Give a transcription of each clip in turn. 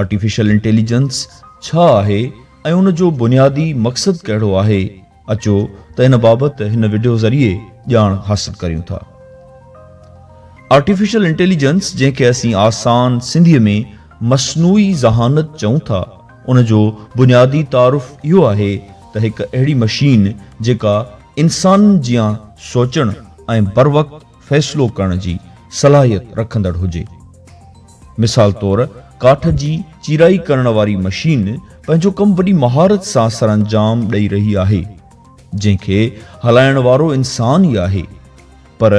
Artificial intelligence ڇا آهي ۽ ان جو بنيادي مقصد ڪهڙو آهي، اچو ته ان بابت هن وڊيو ذريعي ڄاڻ حاصل ڪريون ٿا. آرٽيفيشل انٽيليجنس جنهن کي اسين آسان سنڌيء ۾ مصنوعي ذهانت چئون ٿا، ان جو بنيادي تعارف اهو آهي ته هڪ اهڙي مشين جيڪا انسانن جيان سوچڻ ۽ بروقت فيصلو ڪرڻ جي صلاحيت رکندڙ هجي. مثال طور ڪاٺ جي چيرائي ڪرڻ واري مشين پنهنجو ڪم وڏي مهارت سان سرانجام ڏئي رهي آهي، جنهن کي هلائڻ وارو انسان ئي آهي. پر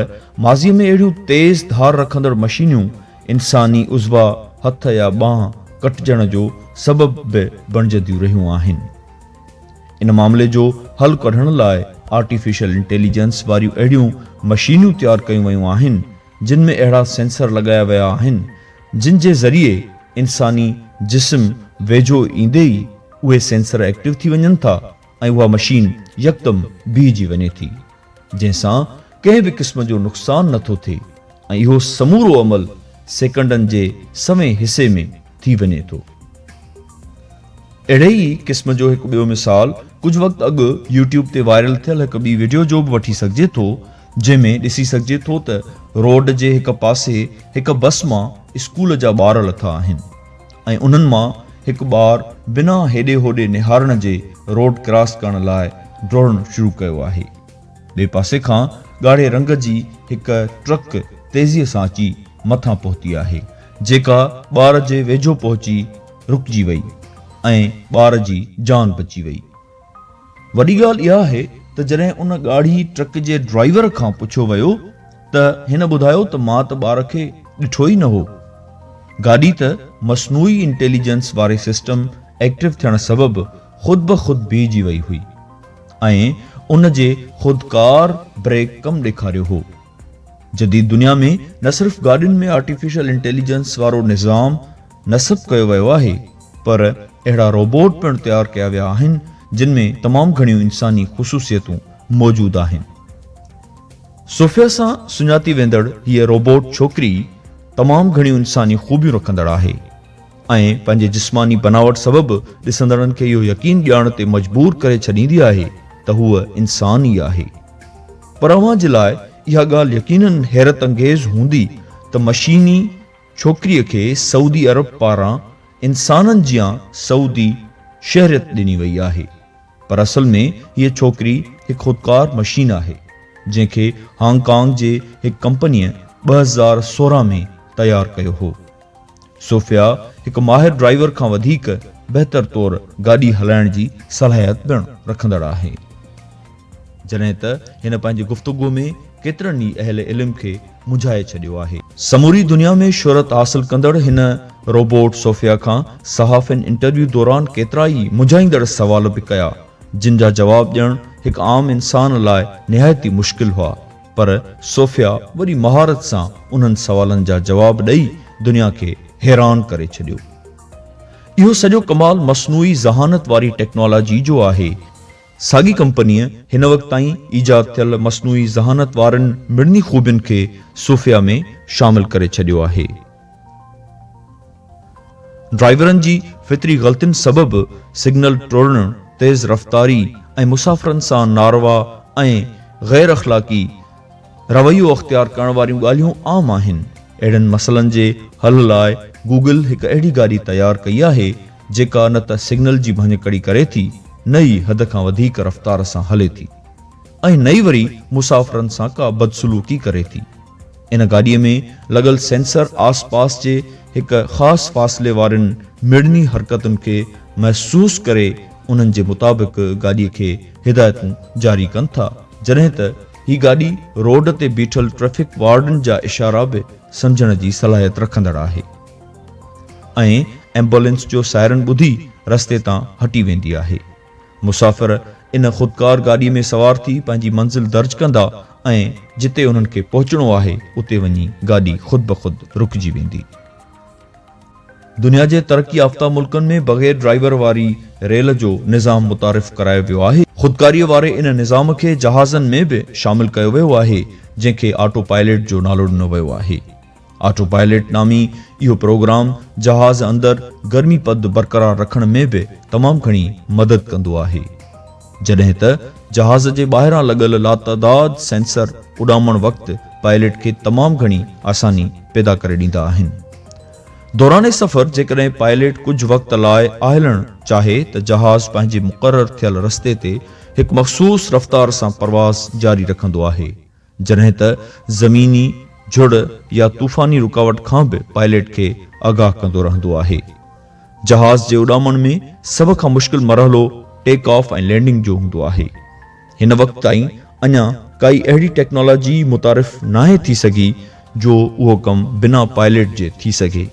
ماضي ۾ اهڙيون تيز ڌار رکندڙ مشينيون انساني عضوا، هٿ يا ٻانهن ڪٽجڻ جو سبب به بڻجنديون رهيون آهن. ان معاملي جو حل ڪڍڻ لاء آرٽيفيشل انٽيليجنس واريون اهڙيون مشينيون تيار ڪيون ويون آهن، جن ۾ اهڙا سينسر لڳايا ويا آهن، جن جي ذريعي انساني جسم ويجهو ايندي ئي اهي سينسر ايڪٽو ٿي وڃن ٿا ۽ اها مشين يڪدم بيهجي وڃي ٿي، جنهن سان ڪنهن به قسم جو نقصان نه ٿو ٿئي ۽ اهو سمورو عمل سيڪنڊن جي سوين حصي ۾ ٿي وڃي ٿو. اهڙي ئي قسم جو هڪ ٻيو مثال ڪجهه وقت اڳ يوٽيوب تي وائرل ٿيل هڪ ٻي وڊيو جو به وٺي سگهجي ٿو، جنهن ۾ ڏسي سگهجي ٿو ته روڊ جي هڪ پاسي هڪ بس مان اسڪول جا ٻار لٿا آهن ۽ انهن مان هڪ ٻار بنا هيڏي هوڏي نهارڻ جي روڊ ڪراس ڪرڻ لاء ڊوڙڻ شروع ڪيو آهي. ٻئي پاسي کان ڳاڙهي رنگ جي هڪ ٽرڪ تيزيء سان اچي مٿان پهتي آهي، جيڪا ٻار جي ويجهو پهچي رڪجي وئي ۽ ٻار جي جان بچي وئي. وڏي ڳالهه اها آهي ته جڏهن ان ڳاڙهي ٽرڪ جي ڊرائيور کان پڇيو ويو ته هن ٻڌايو ته مان ته ٻار کي ڏٺو ئي نه هو. گاڏي ته مصنوعي انٽيليجنس واري سسٽم ايڪٽو ٿيڻ سبب خود بخود بيهجي وئي هئي ۽ ان جي خودڪار بريڪ ڪم ڏيکاريو هو. جديد دنيا ۾ نه صرف گاڏين ۾ آرٽيفيشل انٽيليجنس وارو نظام نصب ڪيو ويو آهي پر اهڙا روبوٽ پڻ تيار ڪيا ويا آهن جن ۾ تمام گهڻيون انساني خصوصيتون موجود آهن. صوفيا سان سڃاتي ويندڙ هيء روبوٽ ڇوڪري تمام گهڻيون انساني خوبيون رکندڙ آهي. ۽ پنهنجي جسماني بناوٽ سبب ڏسندڙن کي اهو يقين ڏيارڻ تي مجبور ڪري ڇڏيندي آهي ته هوء انسان ئي آهي. پر اوهان جي لاء اها ڳالهه يقينن حيرت انگيز هوندي ته مشيني ڇوڪريء کي سعودي عرب پاران انسانن جيان سعودي شهريت ڏني وئي آهي. پر اصل ۾ هيء ڇوڪري هڪ خودڪار مشين آهي، جنهن کي هانگ ڪانگ جي هڪ ڪمپنيء 2016 ۾ تيار ڪيو هو. صوفيا هڪ ماهر ڊرائيور کان وڌيڪ بهتر طور گاڏي هلائڻ جي صلاحيت پڻ رکندڙ آهي. جڏهن ته هن پنهنجي گفتگو ۾ ڪيترن ئي اهل علم کي منجهائي ڇڏيو آهي. سموري دنيا ۾ شهرت حاصل ڪندڙ هن روبوٽ صوفيا کان صحافين انٽرويو دوران ڪيترائي منجهائيندڙ سوال به ڪيا، جن جا جواب ڏيڻ هڪ عام انسان لاء نهايت ئي مشڪل هئا. پر صوفيا وڏي مهارت سان انهن سوالن جا جواب ڏئي دنيا کي حيران ڪري ڇڏيو. اهو سڄو ڪمال مصنوعي ذهانت واري ٽيڪنالاجي جو آهي. ساڳي ڪمپنيء هن وقت تائين ايجاد ٿيل مصنوعي ذهانت وارين مڙني خوبين کي صوفيا ۾ شامل ڪري ڇڏيو آهي. ڊرائيورن جي فطري غلطين سبب سگنل ٽوڙڻ، تيز رفتاري ۽ مسافرن سان ناروا ۽ غير اخلاقي رويو اختيار ڪرڻ واريون ڳالهيون عام آهن. اهڙن مسئلن جي حل لاء گوگل هڪ اهڙي گاڏي تيار ڪئي آهي جيڪا نه ته سگنل جي ڀڃڪڙي ڪري ٿي نه ئي حد کان وڌيڪ رفتار سان هلي ٿي ۽ نه ئي وري مسافرن سان ڪا بدسلوڪي ڪري ٿي. ان گاڏيء ۾ لڳل سينسر آس پاس جي هڪ خاص فاصلي وارين مڙني حرڪتن کي محسوس ڪري انهن جي مطابق گاڏيء کي هدايتون جاري ڪن ٿا جڏهن ته هي گاڏي روڊ تي بيٺل ٽريفڪ وارڊن جا اشارا به سمجهڻ جي صلاحيت رکندڙ آهي ۽ ايمبولينس جو سائرن ٻڌي رستي تان هٽي ويندي آهي. مسافر ان خودڪار گاڏي ۾ سوار ٿي پنهنجي منزل درج ڪندا ۽ جتي انهن کي پهچڻو آهي اتي وڃي گاڏي خود بخود رڪجي ويندي. دنيا جي ترقي يافته ملڪن ۾ بغير ڊرائيور واري ريل جو نظام متعارف ڪرايو ويو آهي. خودڪاريء واري ان نظام کي جهازن ۾ به شامل ڪيو ويو آهي جنهن کي آٽو پائليٽ جو نالو ڏنو ويو آهي. آٽو پائليٽ نامي اهو پروگرام جهاز اندر گرمي پد برقرار رکڻ ۾ به تمام گهڻي مدد ڪندو آهي. جڏهن ته جهاز جي ٻاهران لڳل لاتعداد سينسر اڏامڻ وقت پائليٽ کي تمام گهڻي آساني پيدا ڪري ڏيندا آهن. دوران سفر جيڪڏهن پائليٽ ڪجهه وقت لاء آهلڻ چاهي ته جهاز پنهنجي مقرر ٿيل رستي تي هڪ مخصوص رفتار سان پرواز جاري رکندو آهي. جڏهن ته زميني جهڙ يا طوفاني رڪاوٽ کان به پائليٽ کي آگاهه ڪندو رهندو آهي. جهاز جي اڏامڻ ۾ سڀ کان مشڪل مرحلو ٽيڪ آف ۽ لينڊنگ جو هوندو آهي. هن وقت تائين اڃا ڪائي اهڙي ٽيڪنالاجي متعارف ناهي ٿي سگهي جو اهو ڪم بنا پائليٽ جي ٿي سگهي.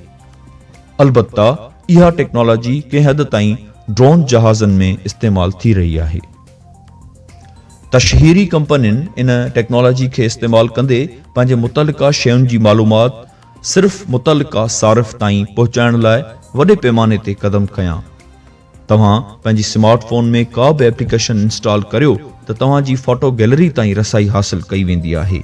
البته اها ٽيڪنالاجي ڪنهن حد تائين ڊرون جهازن ۾ استعمال ٿي رهي آهي. تشهيري ڪمپنين ان ٽيڪنالاجي کي استعمال ڪندي پنهنجي متعلقه شين جي معلومات صرف متعلقه صارف تائين پهچائڻ لاء وڏي پيماني تي قدم کنيا. توهان پنهنجي سمارٽ فون ۾ ڪا به ايپليڪيشن انسٽال ڪريو ته توهان جي فوٽو گيلري تائين رسائي حاصل ڪئي ويندي آهي.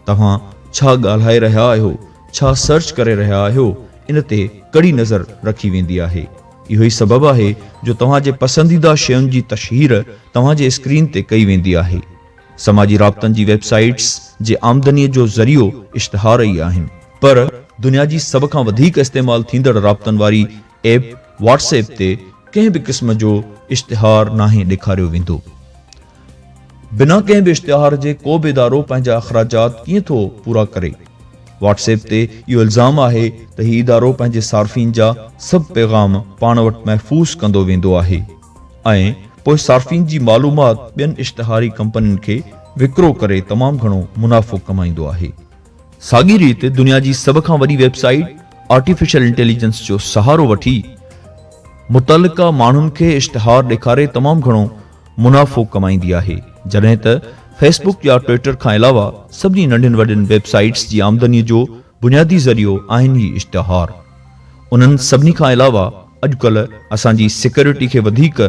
توهان ڇا ڳالهائي رهيا آهيو، ڇا سرچ ڪري رهيا آهيو، ان تي ڪڙي نظر رکي ويندي آهي. اهو ئي سبب آهي جو توهان جي پسنديده شين جي تشهير توهان جي اسڪرين تي ڪئي ويندي آهي. سماجي رابطن جي ويب سائيٽس جي آمدني جو ذريعو اشتهار ئي آهن. پر دنيا جي سڀ کان وڌيڪ استعمال ٿيندڙ رابطن واري ايپ واٽس ايپ تي ڪنهن به قسم جو اشتهار ناهي ڏيکاريو ويندو. بنا ڪنهن به اشتهار جي ڪو به ادارو پنهنجا اخراجات ڪيئن ٿو پورا ڪري؟ واٽس ايپ تي اهو الزام آهي ته هي ادارو پنهنجي صارفين جا سڀ پيغام پاڻ وٽ محفوظ ڪندو ويندو آهي ۽ پوء صارفين جي معلومات ٻين اشتهاري ڪمپنين کي وڪرو ڪري تمام گهڻو منافعو ڪمائيندو آهي. ساڳي ريت دنيا جي سڀ کان وڏي ويب سائيٽ آرٽيفيشل انٽيليجنس جو سهارو وٺي متعلقه ماڻهن کي اشتهار ڏيکاري تمام گهڻو منافعو ڪمائيندي آهي جڏهن ته فيس بڪ يا ٽوئٽر کان علاوه سڀني ننڍين وڏين ويب سائيٽس جي آمدني جو بنيادي ذريعو آهن ئي اشتهار. انهن سڀني کان علاوه اڄڪلهه اسان جي سيڪيورٽي کي وڌيڪ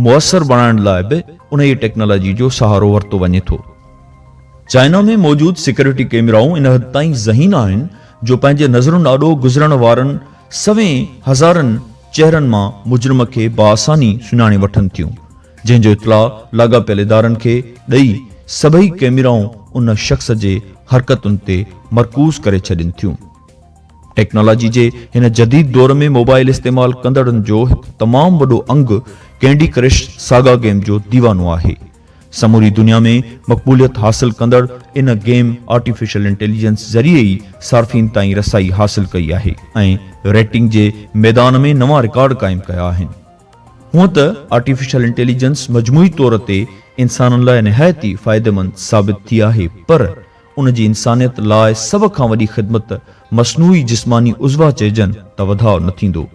موثر بڻائڻ لاء به انهيء ٽيڪنالاجي جو سهارو ورتو وڃي ٿو. چائنا ۾ موجود سيڪيورٽي ڪيمرائون ان حد تائين ذهين آهن جو پنهنجي نظرن آڏو گذرڻ وارن سوين هزارن چهرن مان مجرم کي باآساني سڃاڻي وٺن ٿيون جنهن جو اطلاع لاڳاپيل ادارن کي ڏئي سڀئي ڪيمرائون ان شخص جي حرڪتن تي مرڪوز ڪري ڇڏين ٿيون. ٽيڪنالاجي جي هن جديد دور ۾ موبائل استعمال ڪندڙن جو هڪ تمام وڏو انگ ڪينڊي ڪرش ساگا گيم جو ديوانو آهي. سموري دنيا ۾ مقبوليت حاصل ڪندڙ ان گيم آرٽيفيشل انٽيليجنس ذريعي ئي صارفين تائين رسائي حاصل ڪئي آهي ۽ ريٽنگ جي ميدان ۾ نوان رڪارڊ قائم ڪيا آهن. هونء ته آرٽيفيشل انٽيليجنس مجموعي طور تي انسانن لاء نهايت ئي فائديمند ثابت ٿي آهي پر ان جي انسانيت لاء سڀ کان وڏي خدمت مصنوعي جسماني عضوا چئجن ته وڌاء نه ٿيندو.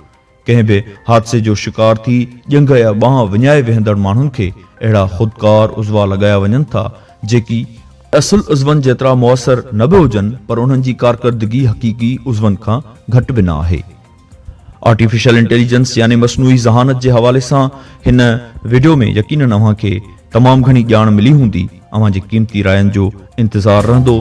ڪنهن به حادثي جو شڪار ٿي ڄنگهه يا ٻانهن وڃائي ويهندڙ ماڻهن کي اهڙا خودڪار عضوا لڳايا وڃن ٿا، جيڪي اصل عضون جيترا موثر نه به هجن پر انهن جي ڪارڪردگي حقيقي عضون کان گهٽ به نه آهي. آرٽيفيشل انٽيليجنس يعني مصنوعي ذهانت جي حوالي سان هن وڊيو ۾ يقينن اوهان کي تمام گهڻي ڄاڻ ملي هوندي. اوهان جي قيمتي راين جو انتظار رهندو.